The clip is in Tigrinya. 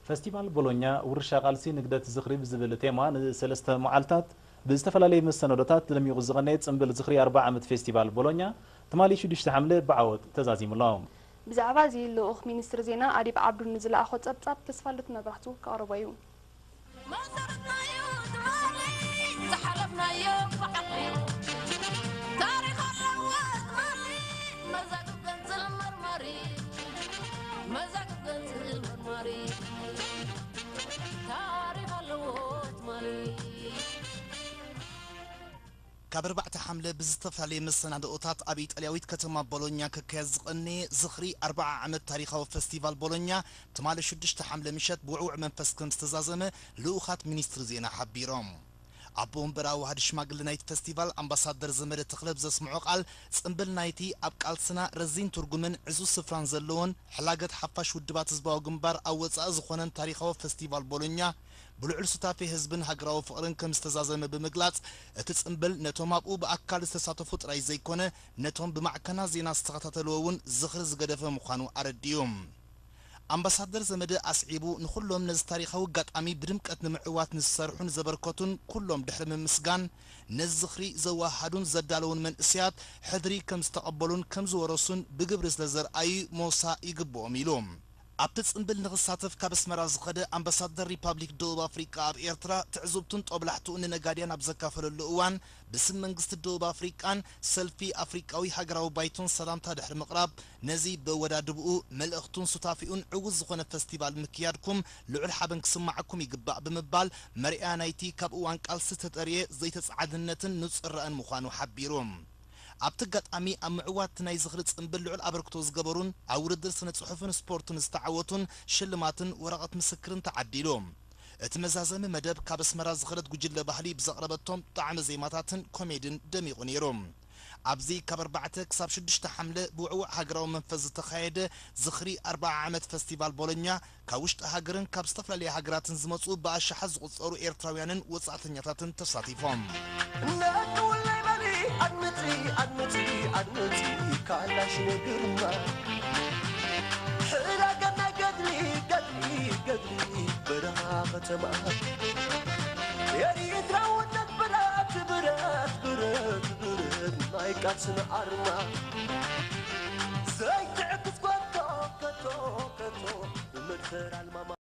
ፈስቲቫል ቦሎኛ ውርሻ ቃልሲ ንግደት ዝኽሪ ብዝብል ቴማ ንሰለስተ መዓልታት ብዝተፈላለየ መሰናዶታት ደሚቑ ዝቐነየ ጽምብል ዝኽሪ ኣርብዓ ዓመት ፌስቲቫል ቦሎኛ ትማሊ ሽዱሽተ ሓምለ ብዓወት ተዛዚሙ ኣሎ። ብዛዕባ እዚ ልኡኽ ሚኒስትሪ ዜና ኣዲብ ዓብዱ ንዝለኣኾ ጸብጻብ ተስፋልደት መብራህቱ ከቕርቦ እዩ። መሰረትናዮ ትማሊ ዝሓለፍናዮ ብዓሊ ታሪኽ ኣለዎ ትማሊ መዛግብ ገንጽል መርማሪ መዛግብ ገንጽል መርማሪ ታሪኽ ኣለዎ ትማሊ። ካብ ኣርባዕተ ሓምለ ብዝተፈላለየ መሰናድኦታት ኣብ ኢጣልያዊት ከተማ ቦሎኛ ክካየድ ዝቐነየ ዝኽሪ ኣርብዓ ዓመት ታሪኻዊ ፈስቲቫል ቦሎኛ ትማሊ ሽዱሽተ ሓምለ ምሸት ብውዕውዕ መንፈስ ከም ዝተዛዘመ ልኡኻት ሚኒስትሪ ዜና ሓቢሮም። ኣቦ ወንበር ኣዋሃዲ ሽማግለ ናይቲ ፈስቲቫል ኣምባሳደር ዘመደ ተኽለ ብዘስምዖ ቃል፣ ጽምብል ናይቲ ኣብ ቃልስና ረዚን ትርጉምን ዕዙዝ ስፍራን ዘለዎን ሕላገት ሓፋሽ ውድባት ህዝባዊ ግንባር ኣብ ወጻኢ ዝኾነን ታሪኻዊ ፈስቲቫል ቦሎኛ ብልዑል ሱታፌ ህዝብን ሃገራዊ ፍቕርን ከም ዝተዛዘመ ብምግላጽ፣ እቲ ጽምብል ነቶም ኣብኡ ብኣካል ዝተሳተፉ ጥራይ ዘይኮነ፣ ነቶም ብማዕከናት ዜና ዝተኸታተልዎ እውን ዝኽሪ ዝገደፈ ምዃኑ ኣረዲኡ። ኣምባሳደር ዘመደ ኣስዒቡ፣ ንኹሎም ነዚ ታሪኻዊ ኣጋጣሚ ብድምቀት ንምዕዋት ንዝሰርሑን ዘበርከቱን ኩሎም ድሕሪ ምምስጋን፣ ነዚ ዝኽሪ ዘወሃሃዱን ዘዳለዉን መንእሰያት ሕድሪ ከም ዝተቐበሉን ከም ዝወረሱን ብግብሪ ስለ ዘርኣዩ ሞሳ ይግብኦም ኢሉ። ኣብቲ ጽምብል ንኽሳተፍ ካብ ኣስመራ ዝኸደ ኣምባሳደር ሪፓብሊክ ደቡብ ኣፍሪቃ ኣብ ኤርትራ ትዕዝብቱን ጦብላሕትኡን ንነጋድያን ኣብ ዘካፈለሉ እዋን፣ ብስም መንግስቲ ደቡብ ኣፍሪቃን ሰልፊ ኣፍሪቃዊ ሃገራዊ ባይቶን ሰላምታ ድሕሪ ምቕራብ፣ ነዚ በወዳድብኡ መልእኽቱን ሱታፊኡን ዕዉት ዝኾነ ፈስቲቫል ምክያድኩም ልዑል ሓበን ክስማዓኩም ይግባእ ብምባል፣ መርኣያ ናይቲ ካብ እዋን ቃልሲ ተጠርየ ዘይተጻዓድነትን ንጹር ራእን ምዃኑ ሓቢሩ። ኣብቲ ኣጋጣሚ ኣብ ምዕዋት ናይ ዝኽሪ ጽምብል ልዑል ኣበርክቶ ዝገበሩን ኣብ ውድድር ስነ ጽሑፍን ስፖርትን ዝተዓወቱን ሽልማትን ወረቐት ምስክርን ተዓዲሉ። እቲ መዛዘሚ መደብ ካብ ኣስመራ ዝኸደት ጉጅለ ባህሊ ብዘቕረበቶም ጣዕመ ዜማታትን ኮሜድን ደሚቑ ነይሩ። ኣብዚ ካብ ኣርባዕተ ክሳብ ሽዱሽተ ሓምለ ብውዕዉዕ ሃገራዊ መንፈስ ዝተኻየደ ዝኽሪ ኣርብዓ ዓመት ፈስቲቫል ቦሎኛ ካብ ውሽጢ ሃገርን ካብ ዝተፈላለያ ሃገራትን ዝመጹ ብኣሽሓት ዝቑጸሩ ኤርትራውያንን ወጻእተኛታትን ተሳቲፎም። ነትውለይ በሊ ኣድምጺ ኣድምጺ ኣድምጺ ካላሽ ነግርማ ሕላገና ገድሊ ገድሊ ገድሊ በረኻ ከተማ ኤርትራውነት ብረት ብረት ብረት ብረት ናይ ቃልስና ኣርማ ዘይትዕክስ ከቶ ከቶ ከቶ ብመድፈር ኣልማማ